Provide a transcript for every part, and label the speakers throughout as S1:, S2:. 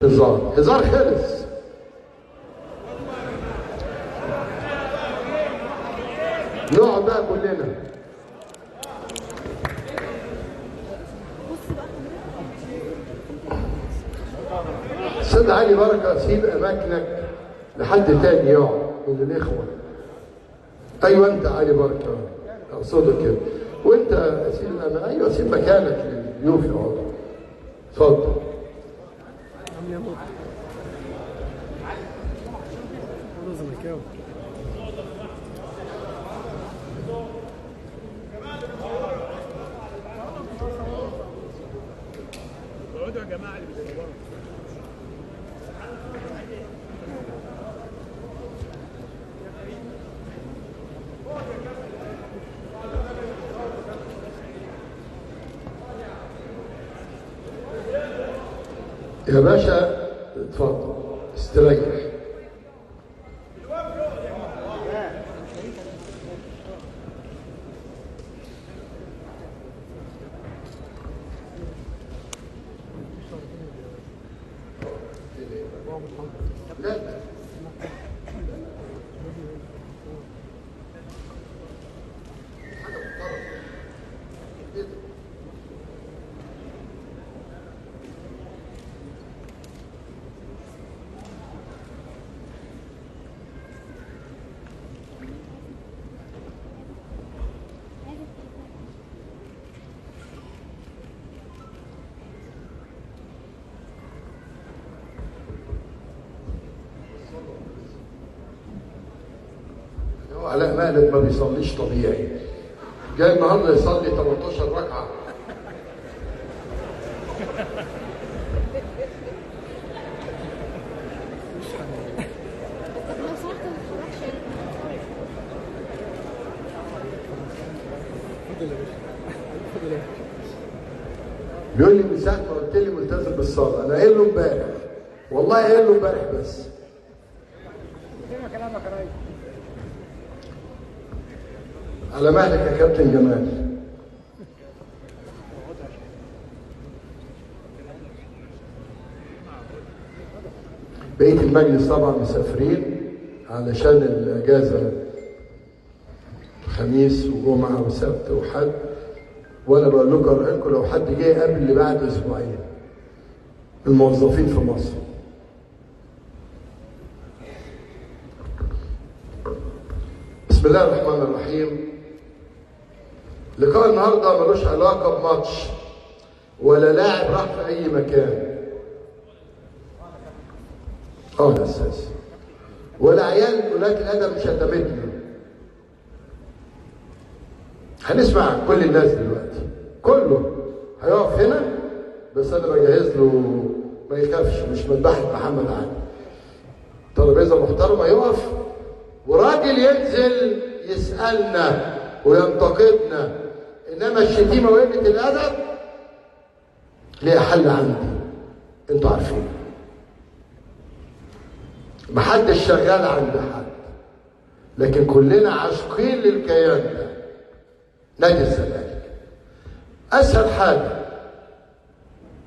S1: هزار هزار خلص. نقعد بقى كلنا. استاذ علي بركة، سيب اماكنك لحد تاني يقعد من الاخوة. ايوه انت علي بركة اقصده كده، وانت سيب ايوه سيب مكانك للضيوف يقعدوا. اتفضل.
S2: اقعدوا يا جماعة اللي بيصوروا.
S1: يا باشا اتفضل استريح. لا لا حاجة محترمة. علاء مقلب ما بيصليش طبيعي، جاي النهارده يصلي 18 ركعة. بيقول لي من ساعة ما قلت لي ملتزم بالصلاة، انا قايل له امبارح، والله قايل له امبارح بس. على مهلك يا كابتن جمال. بقية المجلس طبعا مسافرين علشان الأجازة خميس وجمعة وسبت وحد، وأنا بقول لكم أرهنكم لو حد جه قبل اللي بعد أسبوعين الموظفين في مصر. بسم الله الرحمن الرحيم. لقاء النهارده ملوش علاقة بماتش ولا لاعب راح في اي مكان. الاساس ولا عيال ولاة الادب شتمتنا. هنسمع كل الناس دلوقتي، كله هيقف هنا، بس انا بجهز له ما يخافش، مش مذبحه محمد علي. ترابيزة محترمه يقف، وراجل ينزل يسألنا وينتقدنا، انما الشتيمة وقلة الادب ليها حل عندي، انتوا عارفين. محدش شغال عند حد، لكن كلنا عاشقين للكيان ده، نادي الزمالك. اسهل حاجة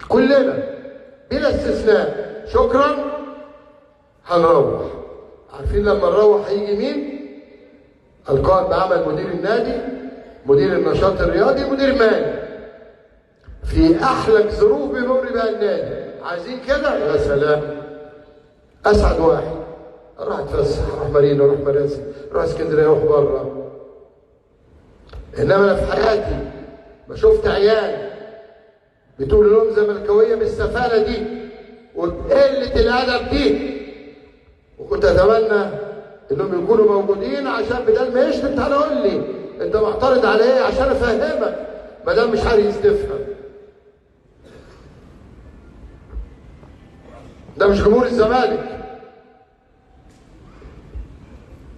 S1: كلنا بلا استثناء شكرا هنروح. عارفين لما نروح هيجي مين؟ القائم بعمل مدير النادي، مدير النشاط الرياضي، مدير مالي. في احلك ظروف بيمر بها النادي. عايزين كده؟ يا سلام. اسعد واحد اروح اتفسح، اروح مارينا، اروح مراسي، اروح اسكندرية، اروح بره. انما انا في حياتي ما شفت عيال بتقول لهم زملكاويه بالسفاله دي وبقله الادب دي، وكنت اتمنى انهم يكونوا موجودين عشان بدل ما يشتم تعالى قول لي انت معترض على ايه عشان افهمك، ما دام مش عايز تفهم. ده مش جمهور الزمالك.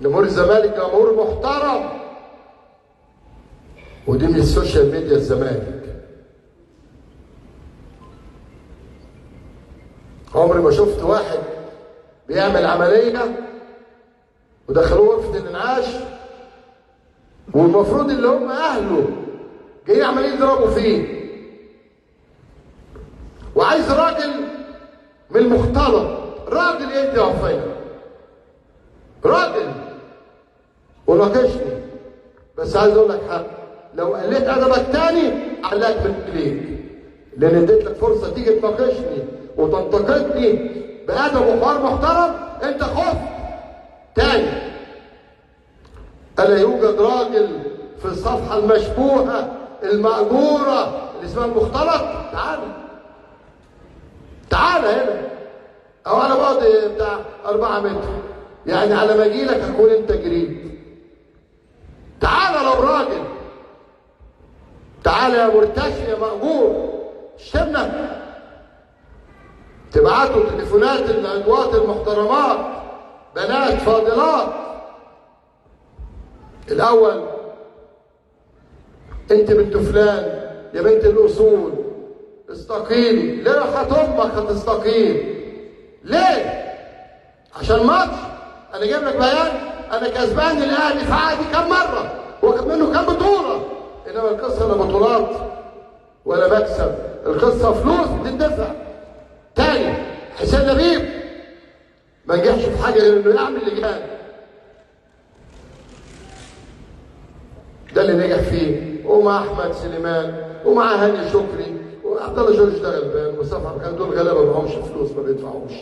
S1: جمهور الزمالك جمهور محترم، ودي من ال social media الزمالك. عمري ما شفت واحد بيعمل عملية ودخلوه غرفة الإنعاش، والمفروض اللي هم أهله جايين عمالين يضربوا فيه، وعايز راجل من المختلط راجل يدي عفيه، راجل وناقشني. بس عايز اقول لك حاجة، لو قلت ادبك تاني علقك من رجليك، لان اديت لك فرصة تيجي تناقشني وتنتقدني بادب وحوار محترم، انت خفت تاني. الا يوجد راجل في الصفحة المشبوهة المأجوره اللي اسمها المختلط؟ تعالى تعالى هنا، او على بعد بتاع 4 متر، يعني على ما اجي لك هكون انت جريت. تعالى لو راجل، تعالى يا مرتشي يا مأجور، شتمنا. تبعتوا تليفونات العضوات المحترمات، بنات فاضلات. الاول انت بنت فلان يا بنت الاصول، استقيلي. ليه راحت امك هتستقيل؟ ليه؟ عشان ماتش؟ انا جايب لك بيان، انا كسبان الاهلي في عقدي كم مرة، واخد منه كم بطوله. انما القصة لا بطولات ولا مكسب، القصة فلوس بتدفع. تاني حسين لبيب ما نجحش في حاجة غير انه يعمل لجان، ده اللي نجح فيه، ومع احمد سليمان ومع هاني شكري وعبد الله جورج، ده غلبان، ومصطفى عبد الخالق، دول غلابة ما معهمش فلوس ما بيدفعوش.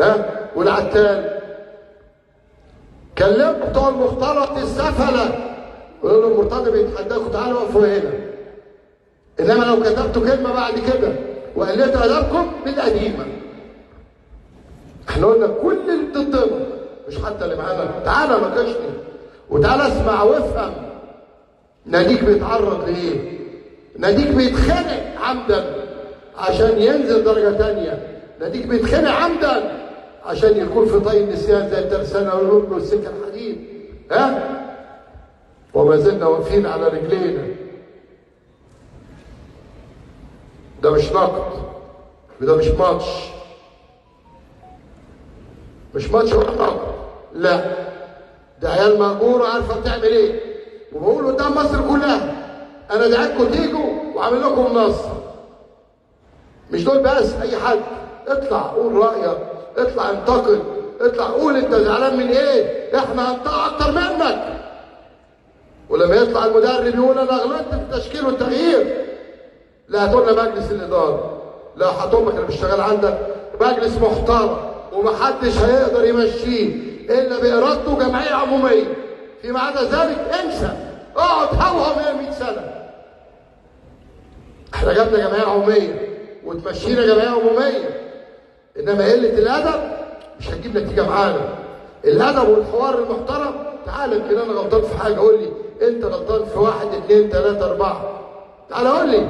S1: ها، والعتال كلموا بتوع المختلط السفله، ويقول لهم مرتضى بيتحداكم، تعالوا اقفوا هنا. انما لو كتبتوا كلمة بعد كده وقلتوا ادبكم بالقديمه، احنا قلنا كل اللي ضدنا، مش حتى اللي معانا، تعالى ناقشني وتعالى اسمع وافهم. ناديك بيتعرض لايه؟ ناديك بيتخنق عمدا عشان ينزل درجه ثانية، ناديك بيتخنق عمدا عشان يكون في طي النسيان زي الترسانه والرمل والسكه الحديد. ها؟ وما زلنا واقفين على رجلينا. ده مش نقد، وده مش ماتش، مش ماتش ولا نقد، لا، ده عيال مأجورة عارفة بتعمل ايه. وبقول قدام مصر كلها، انا دعيتكم تيجوا وعامل لكم نصر. مش دول بس، اي حد اطلع قول رأيك، اطلع انتقد، اطلع قول انت زعلان من ايه، احنا هنطلع اكتر منك. ولما يطلع المدرب يقول انا غلطت في التشكيل والتغيير، لا هتقولنا مجلس الادارة، لا هتقومك اللي بيشتغل عندك مجلس محترم ومحدش هيقدر يمشيه الا بارادته جمعية عموميه، فيما عدا ذلك انسى، اقعد هوهو 100 سنة. احنا جبنا جمعية عموميه وتمشينا جمعية عموميه، انما قلة الادب مش هتجيب نتيجة معانا. الادب والحوار المحترم، تعالى يمكن انا غلطان في حاجة، قول لي انت غلطان في 1 2 3 4، تعالى قول لي،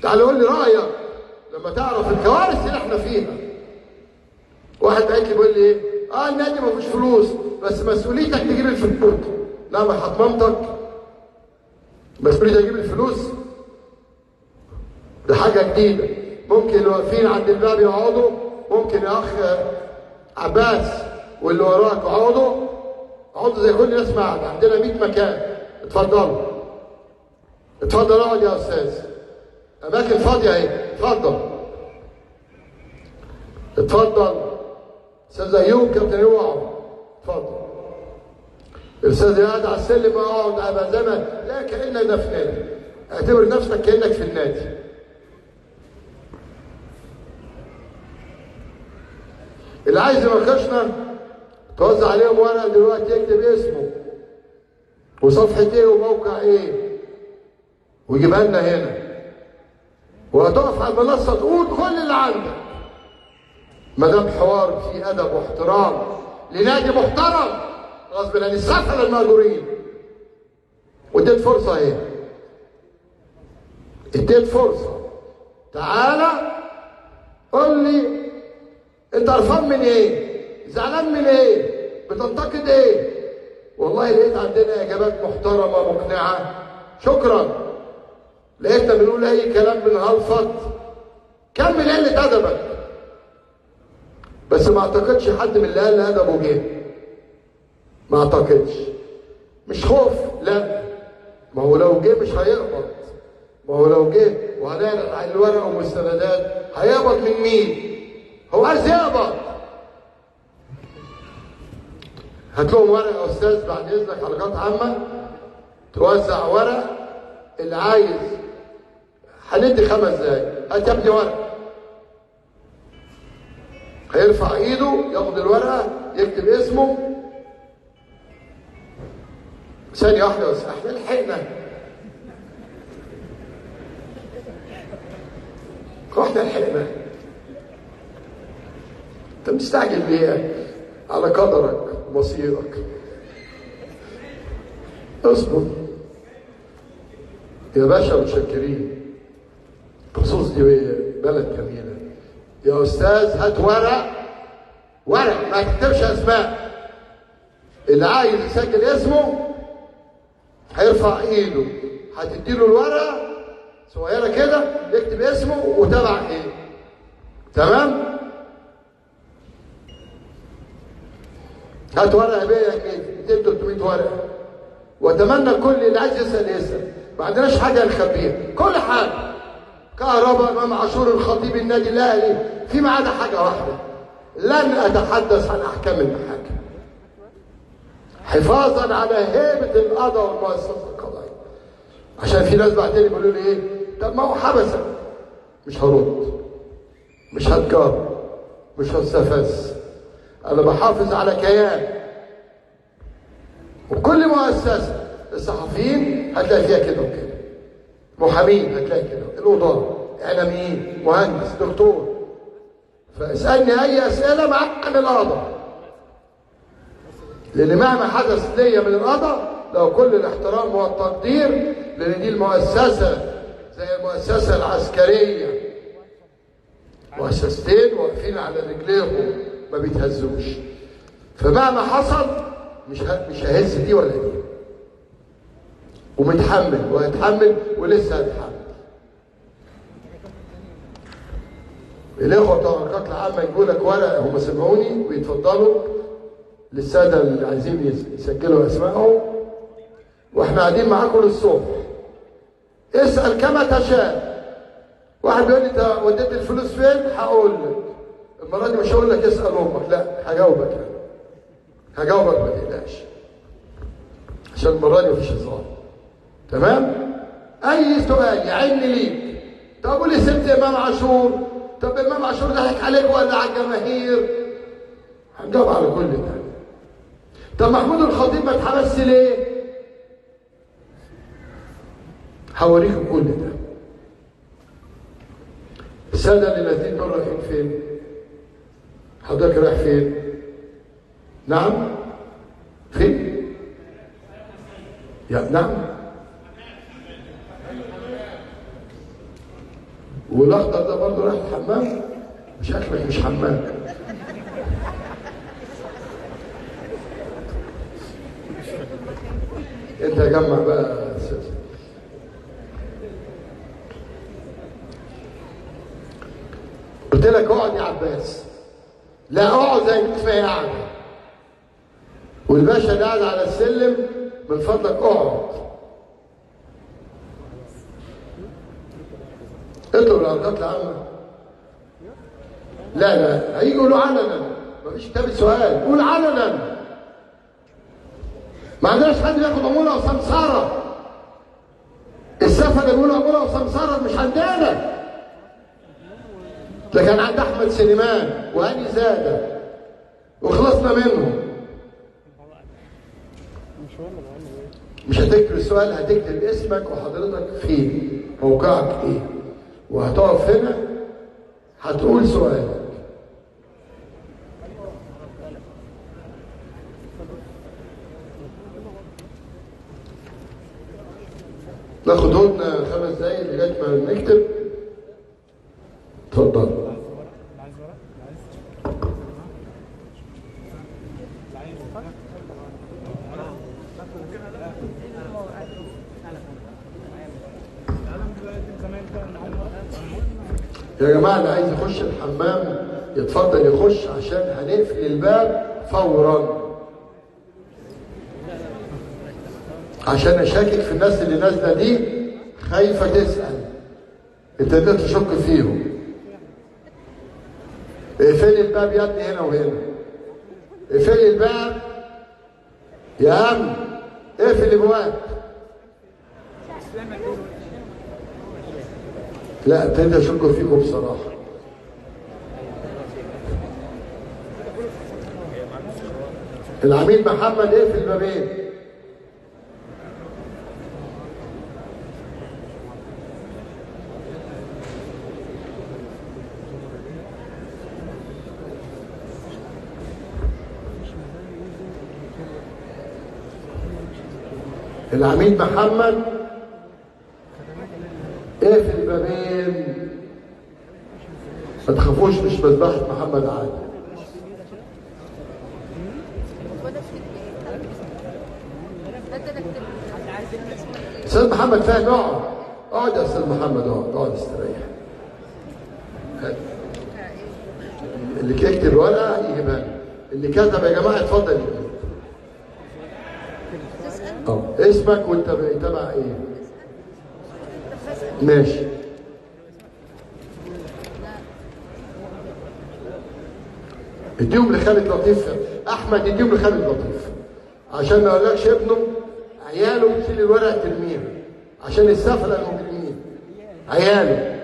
S1: تعالى قول لي رايك لما تعرف الكوارث اللي احنا فيها. واحد بعت لي بيقول لي ايه؟ النادي ما فيهوش فلوس، بس مسؤوليتك تجيب الفلوس. لا، ما حط مامتك مسؤوليتك تجيب الفلوس، ده حاجة جديدة. ممكن اللي واقفين عند الباب يقعدوا، ممكن يا اخ عباس واللي وراك اقعدوا، اقعدوا زي كل الناس معانا، عندنا 100 مكان، اتفضلوا. اتفضل اقعد يا استاذ، اماكن فاضية اهي، اتفضل. اتفضل استاذ ايوب، كابتن ايوب اقعد، اتفضل. الاستاذ قاعد على السلم اقعد، ابقى زي ما لا كانك ده في نادي، اعتبر نفسك كانك في النادي. اللي عايز يناقشنا توزع عليهم ورقة دلوقتي يكتب اسمه وصفحه ايه وموقع ايه ويجيبها لنا هنا، وهتقف على المنصة تقول كل اللي عندك. ما دام حوار فيه ادب واحترام لنادي محترم غصب عن السفله المأجورين. واديت فرصة اهي، اديت فرصة، تعالى قول لي انت قرفان من ايه؟ زعلان من ايه؟ بتنتقد ايه؟ والله لقيت عندنا اجابات محترمه مقنعة، شكرا. لقيتنا بنقول اي كلام بنهلفط، كمل قلة ادبك. بس ما اعتقدش حد من اللي قال ادبه جه، ما اعتقدش. مش خوف، لا، ما هو لو جه مش هيقبض، ما هو لو جه وهنعرض على الورق والمستندات هيقبض من مين؟ هو عايز يقبض. هات لهم ورق يا استاذ بعد اذنك، علاقات عامة توزع ورق، اللي عايز هندي 5 دقايق، هات يا ابني ورق. هيرفع ايده ياخد الورقة يكتب اسمه. ثانية واحدة بس، احنا لحقنا، احنا لحقنا. انت مستعجل ليه؟ على قدرك مصيرك، اصبر يا باشا. متشكرين، بخصوص دي بلد جميلة. يا استاذ هات ورق، ورق ما تكتبش اسماء، اللي عايز يسجل اسمه هيرفع ايده، هتديله الورقة صغيرة كده يكتب اسمه وتبع ايه. تمام؟ هات ورقة بيه 200 300 ورقة، واتمنى كل اللي عايز يسال يسال، ما عندناش حاجة نخبيها، كل حاجة. كهرباء، امام عاشور، الخطيب، النادي الاهلي، فيما عدا حاجة واحدة، لن اتحدث عن احكام المحاكم حفاظا على هيبة القضاء والمؤسسة القضائية. عشان في ناس بعتلي بيقولوا لي ايه؟ طب ما هو حبسك. مش هرد، مش هتجار، مش هستفز، انا بحافظ على كيان. وكل مؤسسة، الصحفيين هتلاقي فيها كده وكده، محامين هتلاقي كده، القضاة، اعلاميين، مهندس، دكتور. فاسالني اي اسئلة معاك عن القضاء، لان مهما حدث ليا من القضاء لو كل الاحترام والتقدير، لان دي المؤسسة زي المؤسسة العسكرية، مؤسستين واقفين على رجليهم ما بيتهزوش. فمهما حصل مش ههز دي ولا دي، ومتحمل وهتحمل ولسه هتحمل. الاخوة بتوع العلاقات العامة يجوا لك ورقة، هم سمعوني ويتفضلوا للسادة اللي عايزين يسجلوا اسمائهم، واحنا قاعدين معاكم للصبح. اسال كما تشاء. واحد بيقول لي انت وديت الفلوس فين؟ هقول لك المرة دي مش هقول لك اسال امك، لا هجاوبك، يعني هجاوبك ما تقلقش، عشان المرة دي مفيش هزار. تمام؟ اي سؤال يعن ليك. طب قول لي سبت امام عاشور، طب امام عاشور ضحك عليك ولا على الجماهير؟ هنجاوب على كل ده. طب محمود الخطيب ما اتحبسش ليه؟ هوريكم كل ده. السادة اللي نازلين دول رايحين فين؟ حضرتك رايح فين؟ نعم؟ فين؟ يا نعم؟ والاخضر ده برضه رايح الحمام؟ شكلك مش حمام. انت يا جمع بقى يا استاذ. قلت لك اقعد يا عباس، لا اقعد زي ما هي قاعدة. والباشا اللي قاعد على السلم من فضلك اقعد. اطلب العلاقات العامة. لا لا هيجوا يقولوا علنا، مفيش كتابة سؤال، قول علنا. ما عندناش حد بياخد عمولة وسمسارة. السفه اللي بيقولوا عمولة وسمسارة مش عندنا. ده كان عند احمد سليمان وهاني زاده وخلصنا منهم. مش هتكتب السؤال، هتكتب اسمك وحضرتك فين، موقعك ايه، وهتقف هنا هتقول سؤالك. ناخد هدنة 5 دقايق لغاية ما نكتب. اتفضل. يا جماعة اللي عايز يخش الحمام يتفضل يخش، عشان هنقفل الباب فورا، عشان اشاكك في الناس اللي نازله دي خايفة تسأل. ابتديت اشك فيهم. اقفلي الباب يا ابني هنا وهنا، اقفلي الباب يا عم، اقفل الابواب. لا ابتديت اشك فيكم بصراحة. العميد محمد اقفل البابين. العميد محمد اقفل البابين. ما تخافوش، مش مذبحة محمد عادل. استاذ محمد فهمي اقعد، اقعد يا استاذ محمد، اقعد اقعد استريح. اللي يكتب ورقة يجيبها لي، اللي كتب يا جماعة اتفضل يجيب. اسمك وانت تبع ايه؟ ماشي. اديهم لخالد لطيف، احمد اديهم لخالد لطيف عشان ما يقولكش ابنه عياله تشيل الورقة ترميها، عشان السفله المجرمين عياله.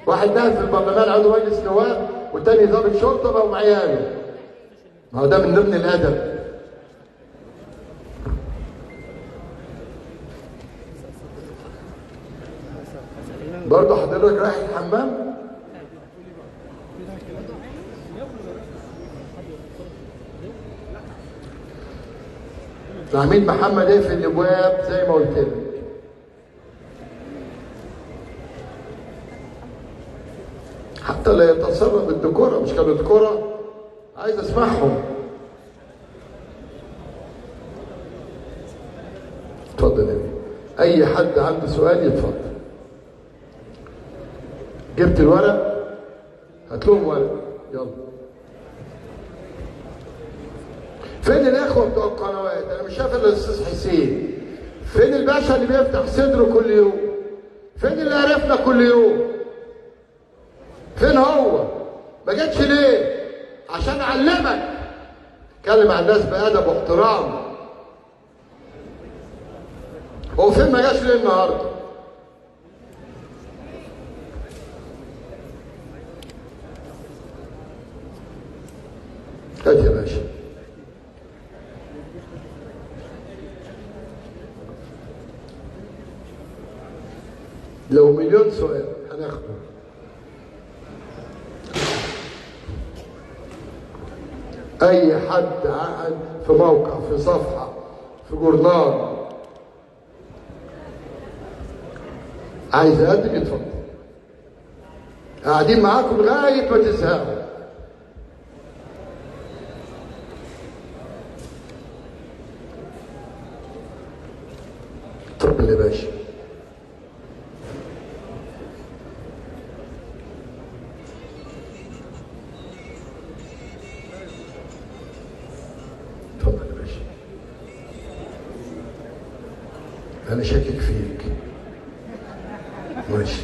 S1: واحد نائب في البرلمان عضو مجلس نواب والتاني ضابط شرطه بقوا عياله. ما هو ده من ضمن الادب. برضه حضرتك رايح الحمام؟ العميد محمد اقفل الابواب زي ما قلت لك. حتى لا يتسرب الدكوره، مش كانوا دكوره؟ عايز اسمعهم. اتفضل يا بيه. اي حد عنده سؤال يتفضل. جبت الورق؟ هات لهم ورق يلا. فين الاخوة بتوع القنوات؟ انا مش شايف الا الاستاذ حسين. فين الباشا اللي بيفتح صدره كل يوم؟ فين اللي عرفنا كل يوم؟ فين هو؟ ما جاتش ليه؟ عشان اعلمك. اتكلم عن الناس بادب واحترام. هو فين ما جاش ليه النهارده؟ هات يا باشا. لو مليون سؤال هناخده. اي حد عقد في موقع، في صفحة، في جورنال، عايز يقدم يتفضل. قاعدين معاكم لغاية ما تزهقوا. اتفضل يا باشا. اتفضل يا باشا. أنا شاكك فيك. ماشي.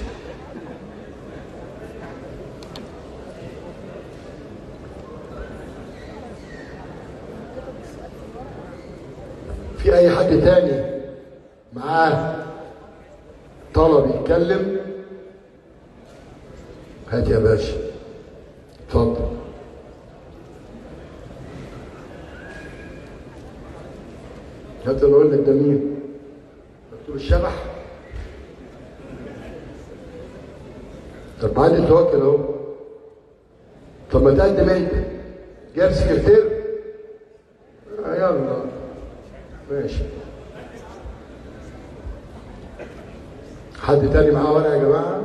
S1: في أي حد تاني معاه طلب يتكلم؟ هات يا باشا، اتفضل. هات انا اقول لك ده مين؟ دكتور الشبح؟ طب عادي توكل اهو. طب ما تقدم انت، جايب سكرتير؟ يلا ماشي. حد تاني معاه ورقة يا جماعة؟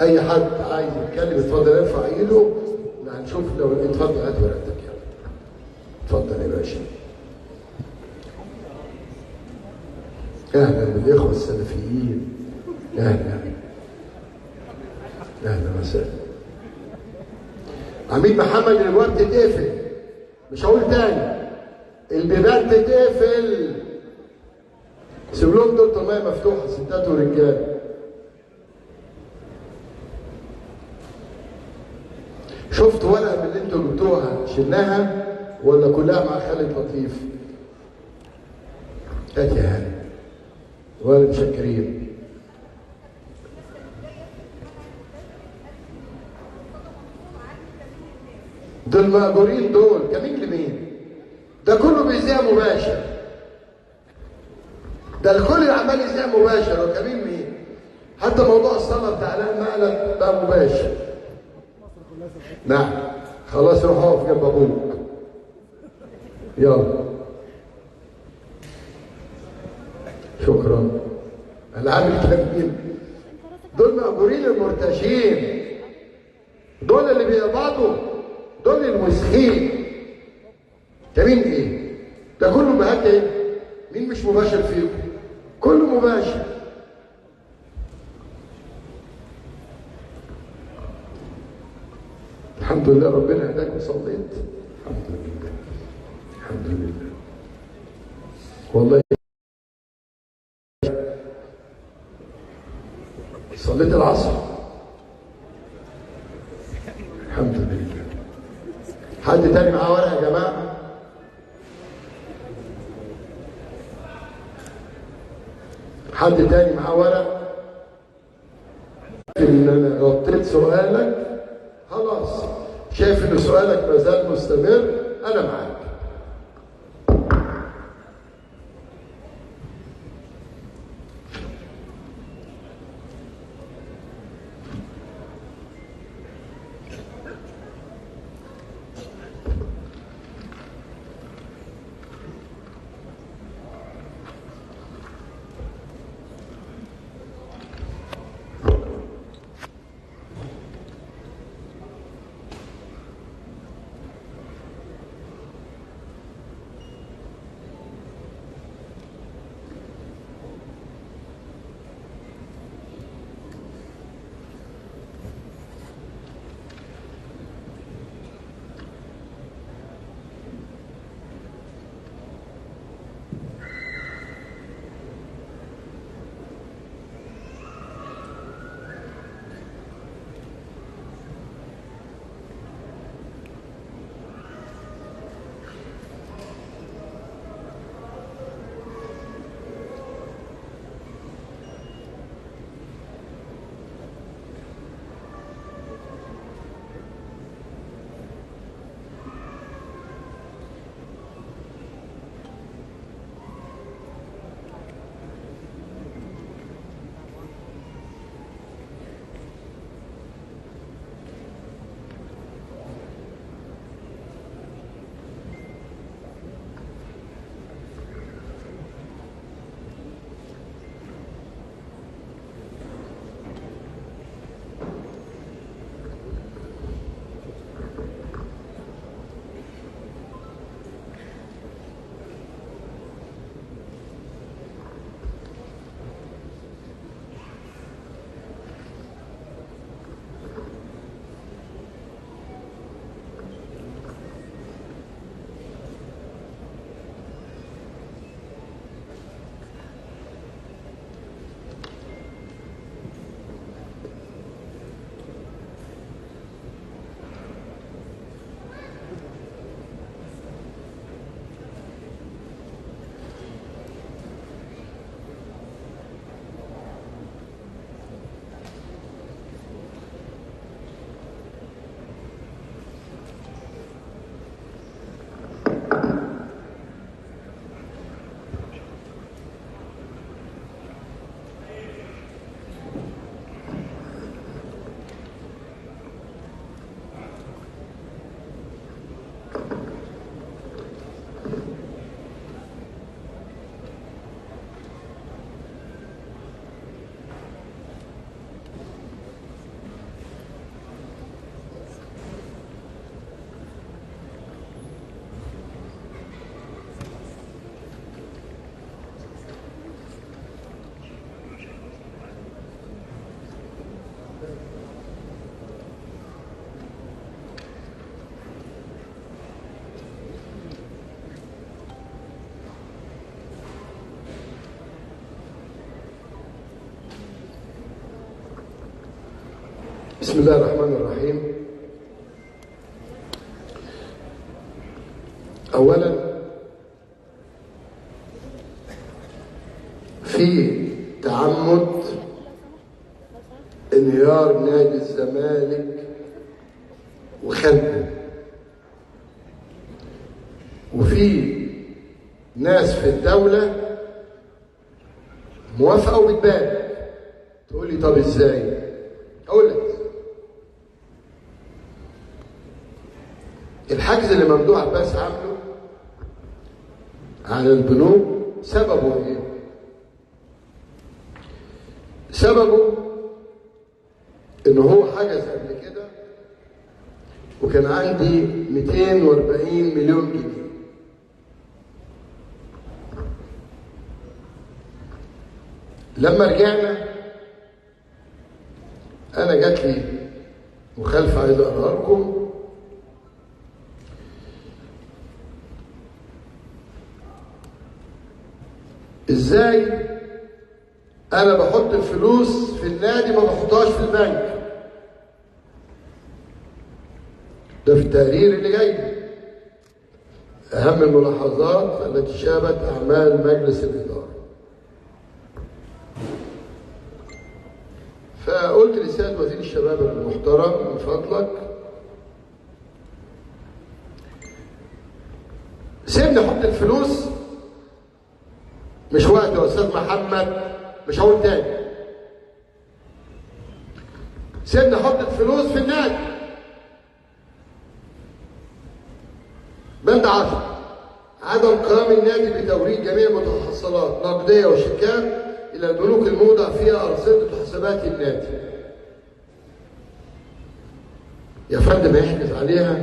S1: اي حد عايز يتكلم اتفضل ارفع ايده. هنشوف لو اتفضل هات ورقتك يلا. اتفضل يا باشا. اهلا بالاخوة السلفيين، اهلا اهلا وسهلا. عميد محمد الابواب تتقفل، مش هقول تاني، البيبان تتقفل. سيب لهم دول المية مفتوحة، ستات ورجاله. شفت ورقة من اللي انتوا جبتوها شلناها ولا كلها مع خالد لطيف؟ هات يا هاني ولا مشكرين. دول مأجورين، دول كمين لمين؟ ده كله بيذيع مباشر، ده الكل عمال يذيع مباشر، وكمين مين؟ حتى موضوع الصلاة بتاع المقلب بقى مباشر. نعم خلاص روح اقف جنب ابوك. يلا شكرا. العامل كمين؟ دول مأجورين المرتشين، دول اللي بيقبضوا، دول المسخين. كمين ايه؟ ده كله بهات ايه؟ مين مش مباشر فيكم؟ كله مباشر. الحمد لله ربنا هداك وصليت. الحمد لله الحمد لله. والله صليت العصر الحمد لله. حد تاني معاه ورقة يا جماعة؟ حد تاني معاه ورق؟ ان انا غطيت سؤالك خلاص، شايف ان سؤالك ما زال مستمر، انا معاك. بسم الله الرحمن الرحيم. اولا في تعمد انهيار نادي الزمالك وخلقه، وفي ناس في الدولة موافقة وبتبان. تقول لي طب ازاي؟ اقول لك الحجز اللي ممدوح عباس عامله على البنوك سببه ايه؟ سببه ان هو حجز قبل كده وكان عندي 240 مليون جنيه. لما رجعنا انا جات لي مخالفة عايز اقراها لكم. ازاي انا بحط الفلوس في النادي ما بحطهاش في البنك؟ ده في التقرير اللي جاي. اهم الملاحظات التي شابت اعمال مجلس الادارة. فقلت للسيد وزير الشباب المحترم من فضلك سيبني احط الفلوس، مش وقت يا استاذ محمد، مش هقول تاني. سيبني احط الفلوس في النادي. بند 10، عدم قيام النادي بتوريد جميع المتحصلات نقدية وشيكات الى البنوك الموضع فيها ارصده حسابات النادي. يا فندم هيحجز عليها؟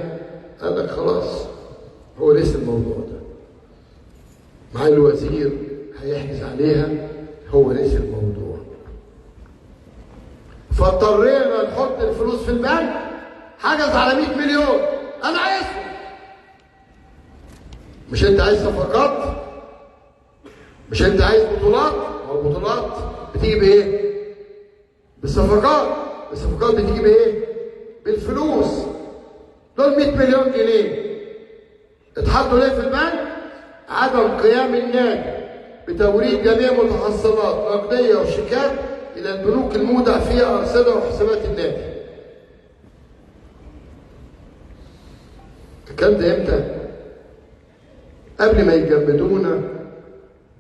S1: قال لك خلاص هو لسه الموضوع ده مع الوزير هيحجز عليها، هو لسه الموضوع. فاضطرينا نحط الفلوس في البنك. حجز على 100 مليون، انا عايزهم. مش انت عايز صفقات؟ مش انت عايز بطولات؟ ما هو البطولات بتيجي بايه؟ بالصفقات. الصفقات بتيجي بايه؟ بالفلوس. دول 100 مليون جنيه اتحطوا ليه في البنك؟ عدم قيام النادي بتوريد جميع متحصلات نقدية وشيكات الى البنوك المودع فيها ارصده وحسابات النادي. الكلام ده امتى؟ قبل ما يجمدونا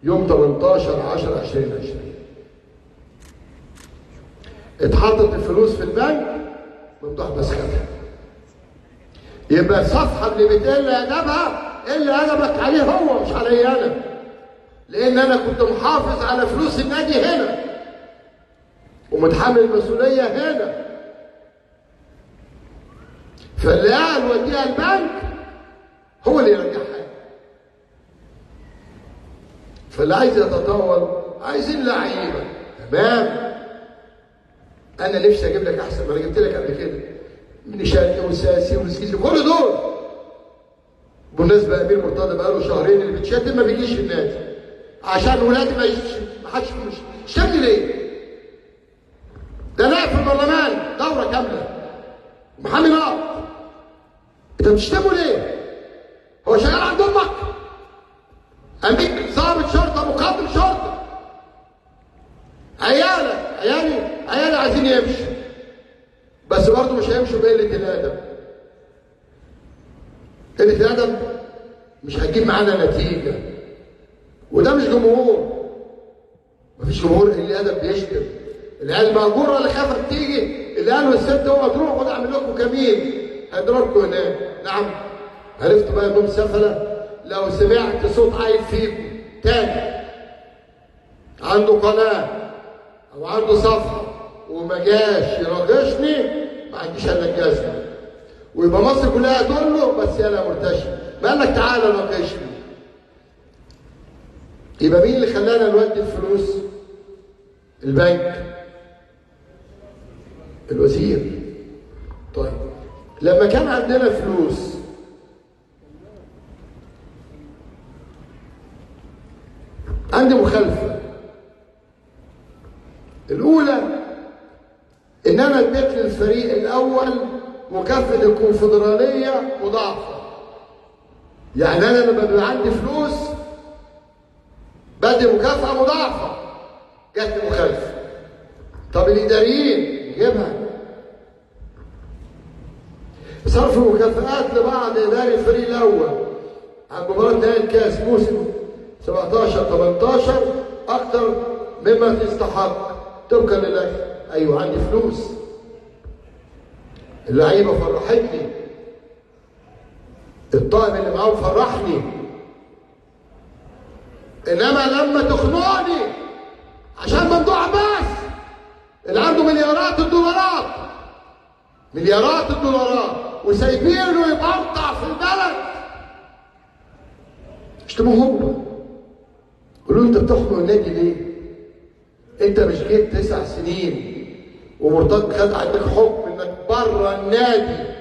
S1: يوم 18/10/2020. اتحطت الفلوس في البنك، ممدوح بس خدها. يبقى الصفحة اللي بتقل ادبها اللي ادبك عليه هو، مش عليا انا، لان انا كنت محافظ على فلوس النادي هنا ومتحمل المسؤولية هنا. فاللي قال وديها البنك هو اللي يرجعها. فاللي عايز يتطور، عايزين لعيبة، تمام. انا نفسي اجيب لك احسن ما انا جبت لك قبل كده، من شرقي وساسي وسيسي كل دول. بالنسبة امير مرتضى بقاله شهرين اللي بيتشتم ما بيجيش النادي عشان ولادي ما يجيش، ما حدش شتمني ليه؟ ده نائب في البرلمان دوره كاملة محامي نار، انت بتشتمه ليه؟ هو شغال عند امك؟ امير ضابط شرطه، مقدم شرطه. عيالك، عيالي عايزين يمشوا، بس برضه مش هيمشوا بقلة الادب. قلة الادب مش هتجيب معانا نتيجة، وده مش جمهور. مفيش جمهور قلة ادب بيشتم. العيال مأجوره اللي خافت تيجي، اللي قالوا الست هو تروح خد اعمل لكم كمين هيضربكم هناك. نعم، عرفتوا بقى انهم سفله؟ لو سمعت صوت عيل فيكم تاني عنده قناة او عنده صفحة وما جاش يناقشني، ما عنديش الا الجزمة، ويبقى مصر كلها تقول له بس يلا يا مرتشي، ما قال لك تعالى ناقشني. يبقى مين اللي خلانا نودي الفلوس؟ البنك، الوزير. طيب لما كان عندنا فلوس عندي مخالفة. الأولى إن أنا اديت للفريق الأول مكافأة الكونفدرالية مضاعفة. يعني انا لما بيبقى عندي فلوس بدي مكافأة مضاعفة، جت مخالفة. طب الاداريين نجيبها. صرف مكافآت لبعض اداري الفريق الاول عن مباراة نهائي الكاس موسم 17-18 اكثر مما تستحق طبقا لله. ايوه عندي فلوس، اللعيبة فرحتني، الطاقم اللي معاهم فرحني، انما لما تخنقني عشان ممدوح عباس اللي عنده مليارات الدولارات، مليارات الدولارات، وسايبينه يبرطع في البلد، اشتموه هم، قولوا له انت بتخنق النادي ليه؟ انت مش جيت 9 سنين ومرتضى خد عندك حكم انك بره النادي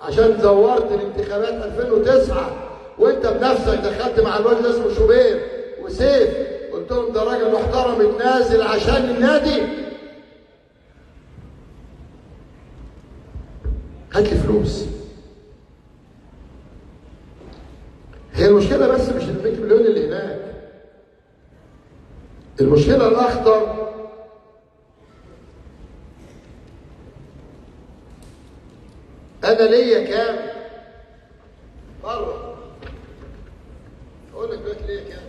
S1: عشان زورت الانتخابات 2009، وانت بنفسك دخلت مع الواد اللي اسمه شوبير وسيف، قلت لهم ده راجل محترم اتنازل عشان النادي. هات لي فلوس. هي المشكلة بس مش ال 100 مليون اللي هناك، المشكلة الاخطر انا ليا كام بره. اقول لك دلوقتي ليا كام.